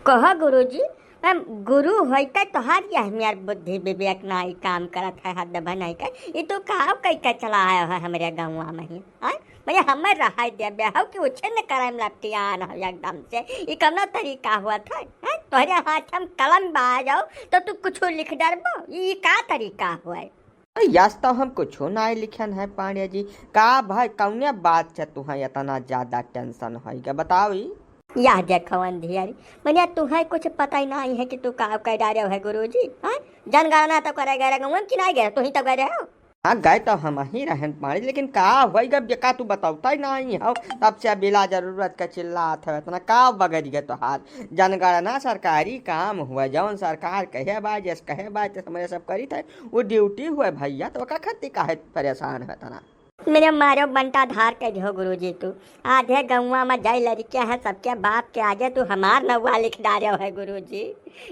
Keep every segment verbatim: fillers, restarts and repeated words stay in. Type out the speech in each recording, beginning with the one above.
कहो गुरुजी, हम गुरु होइके तोहार यह मेर बुद्धि विवेक नाई काम करत है, हद भनई के। ई तू काव कइके चला आयो है हमरे गौवा में ही, हैं? भैया, हमें रहाई देबे हो कि उछिन्न करे में लपटियान हो एकदम से? ई कौनो तरीका हुआ था, हैं? तोहरे हाथ हम कलम बा जाओ तो तू कुछ लिख डरबो? ई का तरीका हुआ? अरे यस, तो हम कुछो नाई लिखेन है पांडे जी। का भाई, कौने बात से तुहें इतना ज्यादा टेंशन होइगा, बताओ ई? यह देखो अंधियारी, मनिया तुहें कुछ पता ही नाई है कि तू का कह डारे हो है गुरुजी, हाँ? जनगणना तो करे गए रहे गौवन की नाई गए, तू ही तो गए रहे हो। हाँ, गए तो हम ही रहन पांडे, लेकिन का होइगा बेका, तू बतावता ही नाई हो, तब से बिला जरूरत के चिल्लात है इतना, का बगड़ गए तोहार? जनगणना सरकारी काम हुआ, जौन सरकार कहे बा, जस कहे बा, तस हमरे सब करी थे। वो ड्यूटी हुए भैया, तो ओका खातिर काहे परेशान है तना? मेरे मारो बंटा धार के दिहो गुरुजी तू। आधे गौवा में जाई लड़के हैं, सबके बाप के आगे तू हमार नौवा लिख डारे है गुरुजी।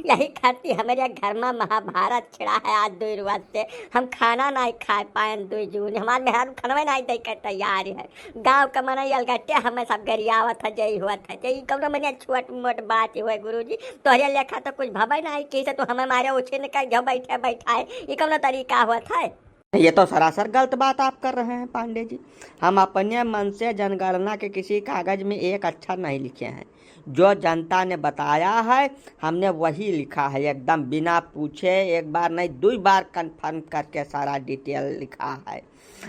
यही खातिर हमरे घर में महाभारत छिड़ा है आज दुई रोज से। हम खाना नहीं खाए पाएन दुई जून। हमार मेहरारू खानवे नहीं दे के तैयार है। गाँव के मनई अलगट्टे हमें सब गरियावत है, जई हुआ था। जई कौनो मनिया छोट मोट बात हुए गुरुजी। तोहरे लेखा तो कुछ भवे नहीं, कैसे तू हमें मारे उछिन के जो बैठे बैठा है। ई कौनो तरीका हुआ था? ये तो सरासर गलत बात आप कर रहे हैं पांडे जी। हम अपने मन से जनगणना के किसी कागज में एक अक्षर नहीं लिखे हैं। जो जनता ने बताया है, हमने वही लिखा है, एकदम बिना पूछे, एक बार नहीं, दुई बार कन्फर्म करके सारा डिटेल लिखा है।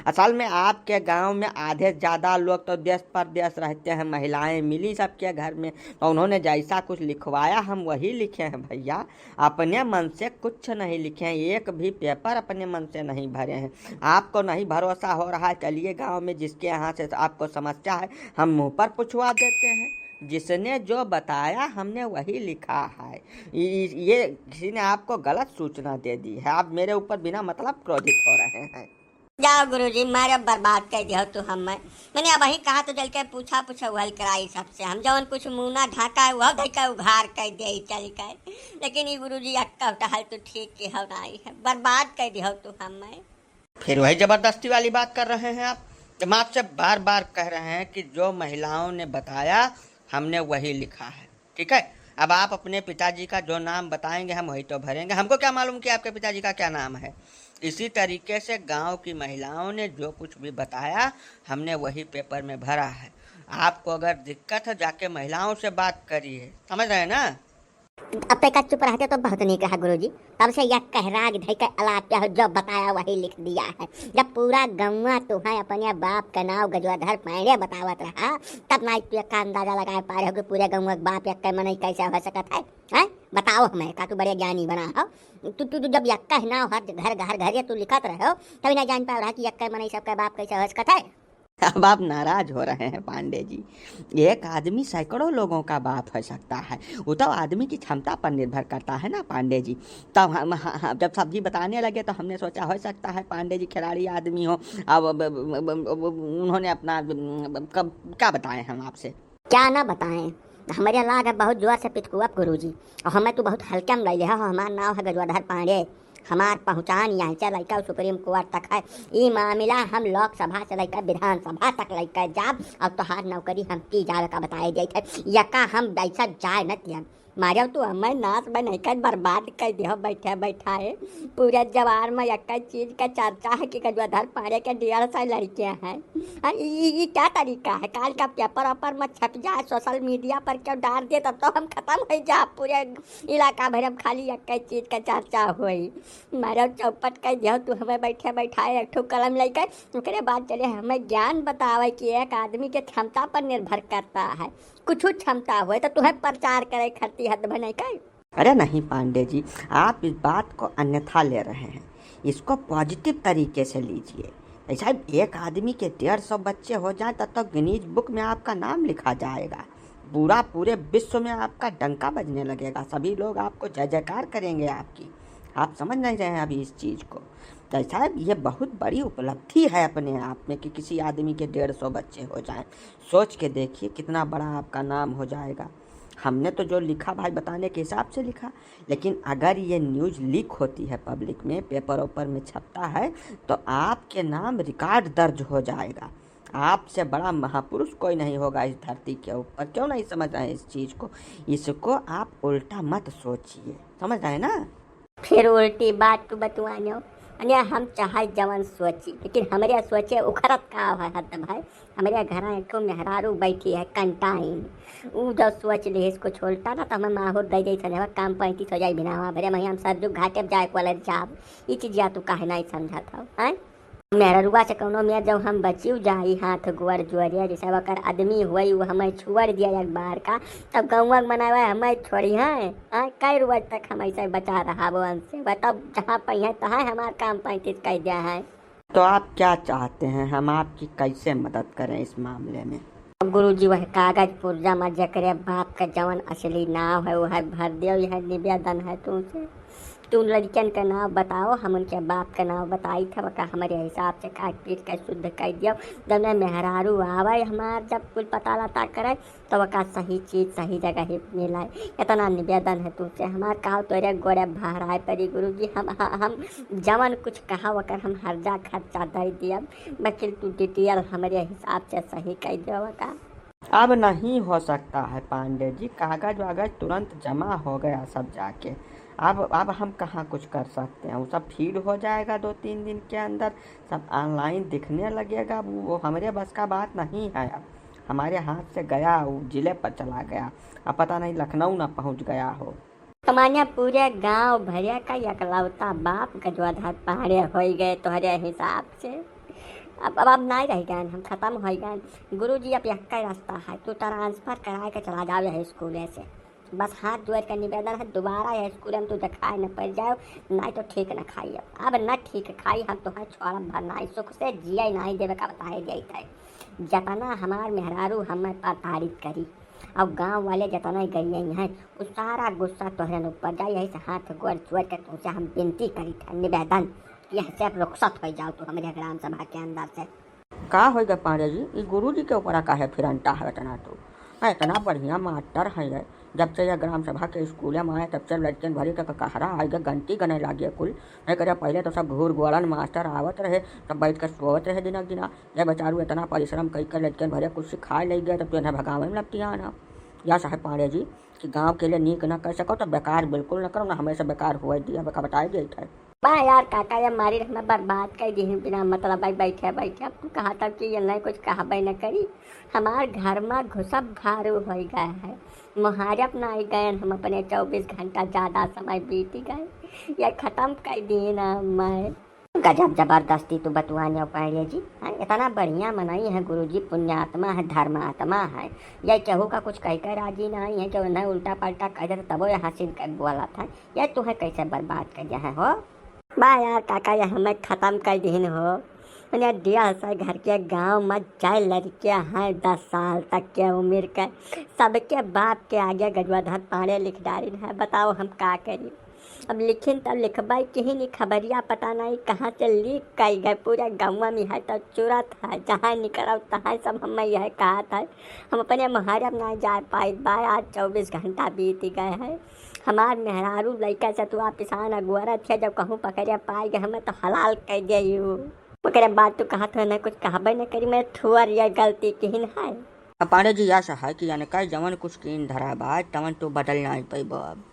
असल में आपके गांव में आधे से ज्यादा लोग तो देश परदेश रहते हैं, महिलाएं मिली सबके घर में, तो उन्होंने जैसा कुछ लिखवाया, हम वही लिखे हैं भैया। अपने मन से कुछ नहीं लिखे हैं, एक भी पेपर अपने मन से नहीं भरे हैं। आपको नहीं भरोसा हो रहा है, चलिए गांव में जिसके यहाँ से आपको समस्या है, हम मुंह पर पूछवा देते हैं। जिसने जो बताया, हमने वही लिखा है। इ-, इ-, ये किसी ने आपको गलत सूचना दे दी है, आप मेरे ऊपर बिना मतलब क्रोधित हो रहे हैं। जाओ गुरुजी, मारे बर्बाद कर दियो तू हमें। मैंने अब वही कहा तो चल के पूछा पूछा उहल कराई सबसे। हम जौन कुछ मुंह ना ढाका है, वह धइका उघार कर दे चल के। लेकिन ये गुरुजी अक्का टहल तू ठीक के हो नाई है, बर्बाद कर दियो तू हमें। फिर वही जबरदस्ती वाली बात कर रहे हैं आप। जब आपसे बार बार कह रहे हैं कि जो महिलाओं ने बताया, हमने वही लिखा है। ठीक है, अब आप अपने पिताजी का जो नाम बताएंगे, हम वही तो भरेंगे। हमको क्या मालूम कि आपके पिताजी का क्या नाम है? इसी तरीके से गांव की महिलाओं ने जो कुछ भी बताया, हमने वही पेपर में भरा है। आपको अगर दिक्कत है, जाके महिलाओं से बात करिए, समझ रहे हैं ना? अब तक चुप रहते तो बहुत नीक रहा गुरुजी। तब से यह कहराग धई के अलाप हो, जो बताया वही लिख दिया है। जब पूरा गौवा तुहें अपने बाप का नाव गजवाधर पांडे बतावत रहा, तब ना तू एक अंदाजा लगाए पा रहे हो कि पूरे गौवा के बाप एक मनई कैसे हो सकत है? हैं? बताओ हमें, का तू बड़े ज्ञानी बना हो? तू, तू, तू जब यक्का है ना, हर घर, घर, घर ये तू लिखत रहे हो, तभी ना जान पा रहा कि यक्का मनई सबका बाप कैसे हो सकत है। अब आप नाराज हो रहे हैं पांडे जी, एक आदमी सैकड़ों लोगों का बाप हो सकता है, वो तो आदमी की क्षमता पर निर्भर करता है ना पांडे जी। तब हम, ह-, ह-, जब सब्जी बताने लगे तो हमने सोचा हो सकता है पांडे जी खिलाड़ी आदमी हो। अब, अब, अब, अब, अब उन्होंने अपना, अब, अब, कब, क्या बताएं हम आपसे? क्या ना बताएं, हमरे लाग है बहुत जोर से पितकुअब गुरुजी, और हमें तू बहुत हल्के में ले लिया हो। हमार नाव है गजवाधर पांडे, हमार पहुँचान यहाँ से लइका सुप्रीम कोर्ट तक है। ई मामला हम लोकसभा से लइका विधानसभा तक लइका जाब, और तोहार नौकरी हम की जावे का बताए जाइत है। यका हम ऐसा जाए न दियन। मारियो तू हमें नाश बनाई कर बर्बाद कर दियो बैठे बैठा है। पूरे जवार में एक चीज का चर्चा है कि गजवाधर पांडे के डेढ़ सौ लड़के हैं। हाँ, ई, ई, ई क्या तरीका है? काल का पेपर वेपर में छप जाए, सोशल मीडिया पर क्यों डाल दे, तब तो हम खत्म हो जा। पूरे इलाका भर में खाली एक चीज का चर्चा होई। मारो चौपट कर दियो तू हमें बैठे बैठाए एक ठो कलम लेकर। ओकरे बाद चले हमें ज्ञान बतावे कि एक आदमी के क्षमता पर निर्भर करता है। कुछ क्षमता होए तो तुम्हें प्रचार करे खरती हद बने कर। अरे नहीं पांडे जी, आप इस बात को अन्यथा ले रहे हैं, इसको पॉजिटिव तरीके से लीजिए। भाई साहब, एक आदमी के डेढ़ सौ बच्चे हो जाएं तब तो गिनीज बुक में आपका नाम लिखा जाएगा, पूरा पूरे विश्व में आपका डंका बजने लगेगा, सभी लोग आपको जय जयकार करेंगे आपकी। आप समझ नहीं रहे हैं अभी इस चीज़ को। तो साहब, ये बहुत बड़ी उपलब्धि है अपने आप में कि किसी आदमी के डेढ़ सौ बच्चे हो जाएं। सोच के देखिए कितना बड़ा आपका नाम हो जाएगा। हमने तो जो लिखा भाई बताने के हिसाब से लिखा, लेकिन अगर ये न्यूज़ लीक होती है पब्लिक में, पेपर ओपर में छपता है, तो आपके नाम रिकॉर्ड दर्ज हो जाएगा। आपसे बड़ा महापुरुष कोई नहीं होगा इस धरती के ऊपर। क्यों नहीं समझ रहे हैं इस चीज को? इसको आप उल्टा मत सोचिए, समझ रहे हैं ना? फिर उल्टी बात तू बतुआनो। अने हम चाहे जवन सोची, लेकिन हमरे सोचे उखरत का है हद भाई। हमरे घर एक ठो मेहरारू बैठी है कंटाइन, ऊ जो सोच लिहिस कुछ उल्टा ना, तो हमें माहौर दे दे सने काम पैंतीस हो जाए बिना हवा भरे। मैं हम सरजू घाटे जाए वाले जाब, ई चीज या तू काहे नहीं समझत हो, हैं? मेहररुआ से कौनो मेर जब हम बचियो जाई हाथ गोड़ जोड़िया, जैसे ओकर आदमी हुई, वो हमें छोड़ दिया एक बार का, तब गौवा के मनावा हमें छोड़ी हैं? हाँ, कई रोज तक हम ऐसे बचा रहा वो हमसे? बताओ, जहाँ पे हैं, तहाँ हमार काम पैंतीस कर दिया है। तो आप क्या चाहते हैं, हम आपकी कैसे मदद करें इस मामले में? अब गुरुजी, वह कागज पुर्जा में जेकरे बाप का जवन असली नाव है, वह भर दियो, यह निवेदन है तुमसे। तू लड़कियन के नाव बताओ, हम उनके बाप के नाव बताई थे, वका हमरे हिसाब से काट पीट के शुद्ध कर दियो। जब मैं मेहरारू आवे हमार, जब कुल पता लता करे, तो वका सही चीज सही जगह ही मिले। इतना निवेदन है तुमसे हमार, काव तोरे गोड़े भहराए परी गुरुजी। हम, हम जवन कुछ कहा वकर हम हर्जा खर्चा दे दियब, लेकिन तू डिटेल हमरे हिसाब से सही कर दियो वका। अब नहीं हो सकता है पांडे जी, कागज वागज तुरंत जमा हो गया सब जाके। अब, अब हम कहाँ कुछ कर सकते हैं, वो सब फीड हो जाएगा दो तीन दिन के अंदर, सब ऑनलाइन दिखने लगेगा। वो, वो हमरे बस का बात नहीं है। अब हमारे हाथ से गया, वो जिले पर चला गया, अब पता नहीं लखनऊ ना पहुँच गया हो। तो मानिया पूरे गांव भरिया का एकलौता बाप गजवाधर पाड़े होई गए तोहरे हिसाब से। अब, अब, अब नाई रह गए, हम खत्म हो गए। गुरुजी, अब यक्का रास्ता है, तू ट्रांसफर कराए के चला जाओ यह स्कूले से। बस हाथ जोड़ के निवेदन है, दोबारा यह स्कूल में तू दिखाए न पड़ जाओ, नाई तो ठीक न खाई। अब, अब न ठीक खाई, हम तोहर छोड़ब भर नाई, सुख से जिए नाई देवे का बताए जाइत है। जतना हमार मेहरारू हमें प्रताड़ित करी, अब गांव वाले जतना गइया हैं, उ सारा गुस्सा तोहरन ऊपर जाई। यही से हाथ गोड़ जोड़ के तुमसे हम विनती करी था, निवेदन कि यह से अब रुखसत हो जाओ तू हमारे ग्राम सभा के अंदर से। का होइगा पांडे जी, ई गुरु जी के ऊपर काहे फिरंटा है इतना तू? आ, इतना बढ़िया मास्टर है ये। जब से यह ग्राम सभा के स्कूल में आए, तब से लड़कियन भरी के ककहरा आइगा, घंटी गने लागे कुल। नहीं करे, पहले तो सब घूर गोलन मास्टर आवत रहे, सब बैठ के सोवत रहे दिना दिना। ये बेचारू इतना परिश्रम कई के लड़कियन भरे कुछ सिखाए ले गए, तब तो इन्हें भगावे में लगती है ना। या साहब पांडे जी कि गांव के लिए नीक ना कर सको तो बेकार बिल्कुल ना करो, ना हमेशा बेकार हुए दिया, बेकार बताए गए थे। बा यार काका, ये मारी हमें बर्बाद कर दी बिना मतलब भाई बैठे बैठे। अब तू कहा था कि ये नहीं कुछ कहबे न करी, हमार घर में घुसब भारू हो गया है। मुहारब ना आई गए, हम अपने चौबीस घंटा ज्यादा समय बीत गए, ये खत्म कर दी ना मैं। गजब जबरदस्ती तू बतुआने हो पांडे जी। हाँ, इतना बढ़िया मनई है गुरुजी, पुण्यात्मा है, धर्मात्मा है। ये केहू का कुछ कह के राजी नहीं है कि उन्हें उल्टा पलटा कह देते तबो यहाँ से इनका बोला था। ये तुम्हें कैसे बर्बाद कर दिया है हो? बा यार काका, ये हमें खत्म कर दीन हो। उन्हें दिया से घर के गांव में चार लड़के हैं दस साल तक के उम्र के, सबके बाप के आगे गजवाधर पाड़े लिख डारिन है। बताओ हम का करी? अब लिखिन तब लिखबाई किहिन, ई खबरिया पता नहीं कहाँ से लीक कई गए, पूरा गौवा में है तो चुरत है, जहाँ निकलब तहाँ सब हमें यह कहत है। हम अपने मुहारब ना जा पाइत बा, आज चौबीस घंटा बीत गए हैं। हमार मेहरारू लइका सतुआ पिसान अगुअरत है, जब कहूँ पकड़े पाई गए हमें तो हलाल कर देयू। ओकरे बाद तू कहत हो ना कुछ कहबे न करी, मैं थुअर या गलती किहिन है। अब पांडे जी ऐसा है कि अनका जवन कुछ कीन धरा बा, तवन तू बदल नाई पइबो। अब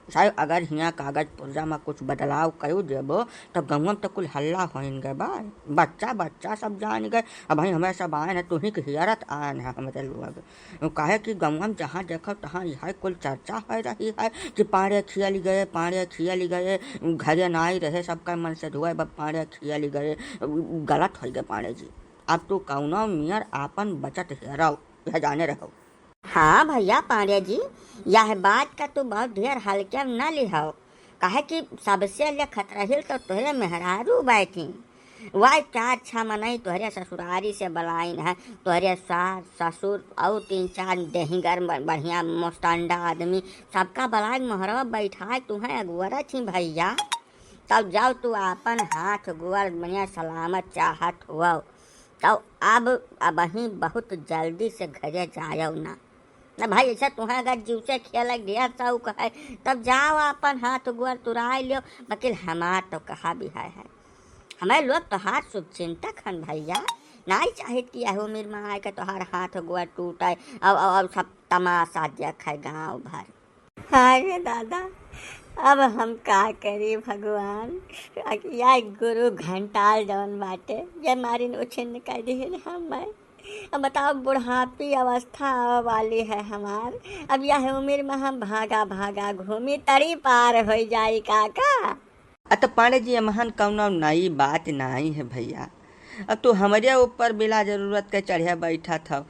साहब, अगर हियाँ कागज पुर्जा में कुछ बदलाव करू देबो, तब गौवा में तो कुल हल्ला होइन गए बा। बच्चा, बच्चा सब जान गए। अब भाई हमें सब आयन है, तुही के हियरत आयन है हमरे लोग। काहे कि गौवा में जहाँ देखो, तहाँ यह कुल चर्चा हो रही है कि पांडे खियल गए, पांडे खियल गए, घरे नाई रहे, सबका मन से धुए, बस पांडे खियल गए। गलत हो गए पांडे जी। अब तू कौनो मियर आपन बचत हेरव, यह जाने रहो। हाँ भैया पांडे जी, यह बात का तू बहुत ढेर हल्के में न लिहव, काहे कि सबसे लेखत रहिल तो तोहरे मेहरारू बैठी। वह चार छह मनई तोहरे ससुरारी से बलाइन है, तोहरे सास, ससुर और तीन चार देहिगर ब-, बढ़िया मोस्टंडा आदमी, सबका बलाइन मोहरवा बैठाए तुम्हें अगुअरत ही भैया। तब जाओ तू आपन हाथ गोड़ बढ़िया सलामत चाहत हुआ, तब अब अबहीं बहुत जल्दी से घरे जायो ना। ना भाई, ऐसा तुम्हें अगर जीव से खेल गया शौक है, तब जाओ आपन हाथ गोड़ तुराए लियो, बाकी हमार तो कहा भी है, है। हमें लोग तोहार शुभचिंतक हन भैया, नाई चाहित कि यह उमिर मा आइके तोहार हाथ गोड़ टूटे, अब, अब, अब सब तमाशा देखे गाँव भर। हाय रे दादा, अब हम का करी भगवान, यह गुरु घंटाल जौन बाटे, ये मारिन उछिन्न कर दिहिन हमें। अब बताओ, बुढ़ापी अवस्था आवे वाली है हमार, अब यह उमिर मा हम भागा भागा घूमी, तड़ी पार होइ जाई काका। अ त पांड़े जी, एमहन कउनो नई बात नाहीं है भइया। अब तू हमरे ऊपर बिला जरूरत के चढ़े बैठत हौ।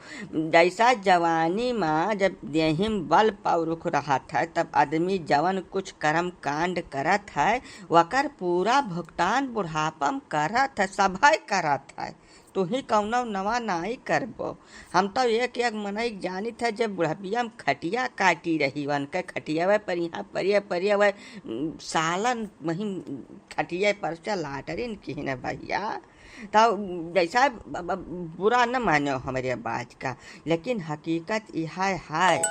जइसा जवानी मा जब देहिम बल पौरुख रहत है, तब आदमी जवन कुछ कर्म कांड करत है, वकर पूरा भुगतान बुढ़ापा म करत है, सभय करत है। तुही कउनो नवा नाई करबो। हम तउ एक एक मनई जानित है, जे बुढ़पिया म खटिया काटी रही, उनके खटियावे पर यहाँ परिया परिया वह, उम, सालन वहीं खटिया पर से लाटरिन किहिन भइया। तउ जइसा ब-, ब-, बुरा न मानो हमरे बात का, लेकिन हकीकत इहा है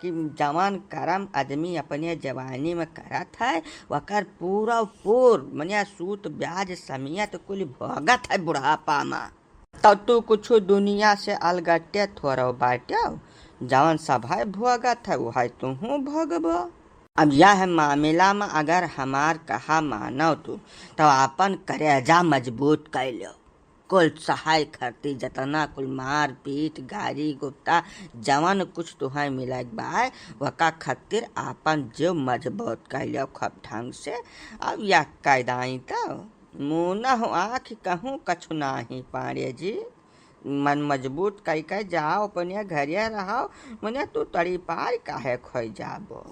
कि जवन करम आदमी अपने जवानी में करत है, वकर पूरा पूर मने सूद ब्याज समेत कुल भोगत है बुढ़ापा मा। तब तू कुछ दुनिया से अलगट्टे थोड़ो बाट्यो, जवन सभय भोगत है, उहय तुहूँ भोगबो। अब यह मामिला मा अगर हमार कहा मानो तू, तब आपन करेजा मजबूत कइ ल्यो। कुल सहाय खरती जतना कुल मार पीट, गारी गुप्ता, जवन कुछ तुहय मिलत बा, वका खतिर आपन जीव मजबूत कइ ल्यो खूब ढंग से। अब यह कइ दाई तउ मुँह न हो आँख कहूँ कछु नाहीं पांड़े जी। मन मजबूत कइ के जाओ, अपने घरे रहो, मने तू तड़ी पार काहे खोई जाबो।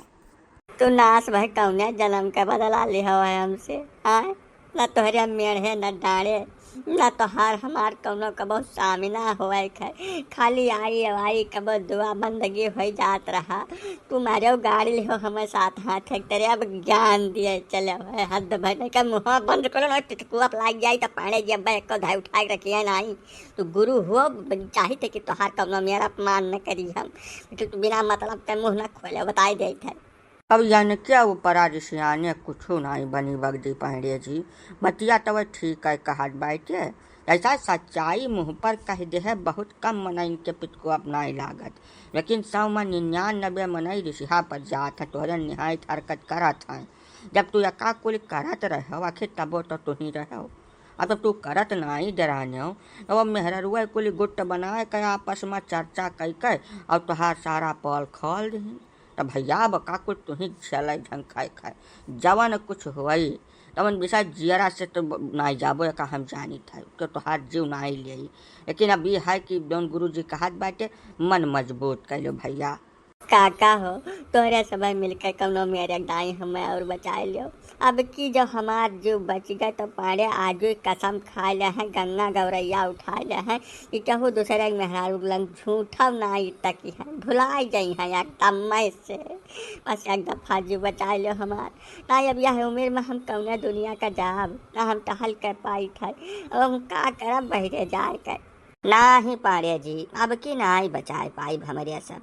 तू नास भय कौने जन्म के बदला लिहो है हमसे, आय? न तोहरे मेढ़े, न डाँड़े, न तोहार हमार कौनो कबो सामना होए खे। खाली आई अवाई कबो दुआ बंदगी होई जात रहा। तू मारे गाड़ी लिहो हमें साथ हाथ है, तेरे अब ज्ञान दिए चले है। हद भय नहीं का मुँह बंद करो ना, टिटकुआ लाग जाई त पांड़े जी अब्बा एको धाई उठा के रखिए नाई। तू गुरु हो, चाहित है कि तोहार कौनो मेरा अपमान न करी हम। तू, तू बिना मतलब के मुँह न खोले, बताई देत है। अब यनके ऊपरा रिसियाने कुछु नाई बनी बगदी पांड़े जी। बतिया तवे ठीक है कहत बाटे। जइसा सच्चाई मुँह पर कहि देहे, बहुत कम मनइन के पितको अपनाई लागत। लेकिन सौ मा निन्यानबे मनई रिसिहा पर जात है, तोहरे निहायत हरकत करत है। जब तू यका कुल करत रहो, आखिर तबो तो तुही रहो। अब जब तू करत नाई डरान्यो, तब अब मेहररुआ कुल गुट बनाए के आपस मा चर्चा कइ के और तोहार सारा पोल खोल दिही। त भइया, अब का कुछ तुही झेलै झंखाय खाय, जवन कुछ होई, तवन बिसा जियरा से तो ब-, नाई जाबो, एका हम जानित है, तो तोहार जीव नाई लेई। लेकिन अब ई है कि जौन गुरु जी कहत बाटे, मन मजबूत कइ ल्यो भइया। काका हो, तोहरे सबै मिलके कौनो मेरे दाई हमें और बचाए ल्यो। अब की जब हमार जीव बच गए, तो पांड़े आजु कसम खाए ले हैं, गंगा गौरैया उठाए ले हैं, कि केहू दूसरे के मेहरारू लंग झूठा नाई तकी है, भुलाए जाई हैं एकदम मैं से। बस एक दफा जीव बचाए ल्यो हमार। ना अब यह उमिर मा हम कौने दुनिया का जाब, ना हम टहल के पाइत है। अब हम का करब बहिरे जाए के? नाहीं पांड़े जी, अब की नाई बचाए पाइब हमरे सब।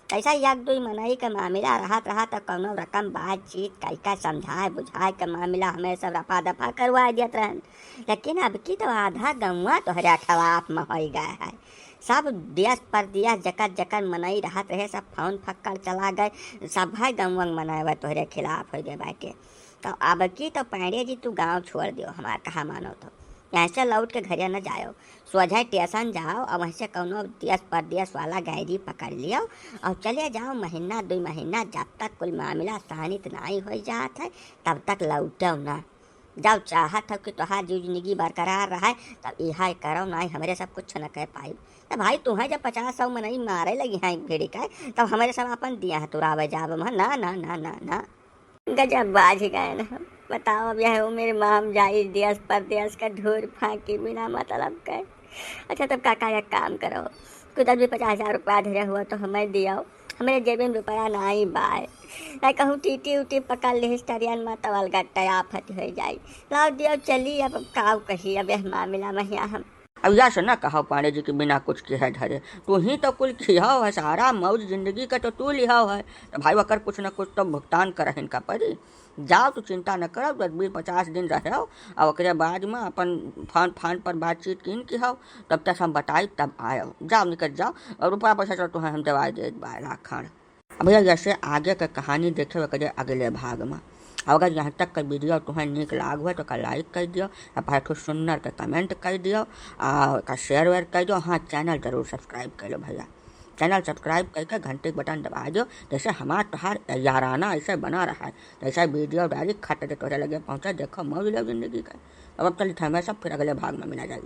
कैसा एक दुई मनई के मामिला रहत रहा त कौनो रकम बातचीत कइके समझाए बुझाए के मामिला हमें सब रफा दफा करवाए देत रहन। लेकिन अब की तो आधा गौवा तोहरे खिलाफ में होइ गए है। सब देश परदेश जकर जकर मनई रहत रहे, सब फोन फक्कड़ चला गए, सब है गौवा के मनई तोहरे खिलाफ होइ गए बाटे। तो अब की तो पांड़े जी तू गाँव छोड़ दियो, हमार कहा मानो तो यहाँ से लौट के घरे न जायो, सोझे स्टेशन जाओ और वहीं से कौनो देश परदेश वाला गाड़ी पकड़ लियो और चले जाओ। महीना दुई महीना जब तक कुल मामिला शांत नाई होइ जात है, तब तक लौटो ना। जब चाहत हो कि तोहार जीव जिंदगी बरकरार रहे, तब इहा करो, नाई हमरे सब कुछ न कह पाई। तब भाई, तुहें जब पचास सौ मनई मारे लगी हैं भिड़ी के, तब हमरे सब अपन दिया तुरावे जाब हम। ना, ना, ना, ना, ना। गजब बाझ गए न हम। बताओ, अब यह उमिर मा हम जाई देश परदेश का ढूर फांकी बिना मतलब के। अच्छा, तब काका, एक काम करो, कुछ भी पचास हजार रुपया धरे हुआ तो हमें दियो, हमरे जेबे में रुपया नाई बाय। ना कहूँ टीटी उटी पकड़ लिहिस टरियन मा, तब अलगट्टा आफत होइ जाई। लाओ दियो, चली, अब काव कही, अब यह मामिला महिया हम। अब यस न कहव पांडे जी कि बिना कुछ किहे धरे, तू ही तो कुल किहव है, सारा मौज जिंदगी का तो तू लिहव है, तो भाई ओकर कुछ न कुछ तो भुगतान करहिन का पड़ी। जाओ, तू चिंता न करव, दस बीस पचास दिन रहव, और ओकरे बाद में अपन फोन, फोन पर बातचीत कीन किहव, तब तक हम बताई तब आयव। जाओ, निकल जाओ, और रुपया पैसा तो तुम्हें हम देवाई देत बा लाखन। अब भैया, जैसे आगे के कहानी देखे ओकरे अगले भाग में। और अगर यहाँ तक का वीडियो तुम्हें नीक लाग हुआ तो का लाइक कर दियो, या पाछे सुन्नर के कमेंट कर दियो, और का शेयर वेयर कर दियो। हाँ, चैनल जरूर सब्सक्राइब कर लो भैया, चैनल सब्सक्राइब करके घंटी के बटन दबा दियो, जैसे हमार तोहार याराना ऐसे बना रहा है, जैसे वीडियो डाली खट दे तोरे लगे पहुँचा। देखो मौज लो जिंदगी का। अब, अब चलित हमें सब फिर अगले भाग में मिला जाए।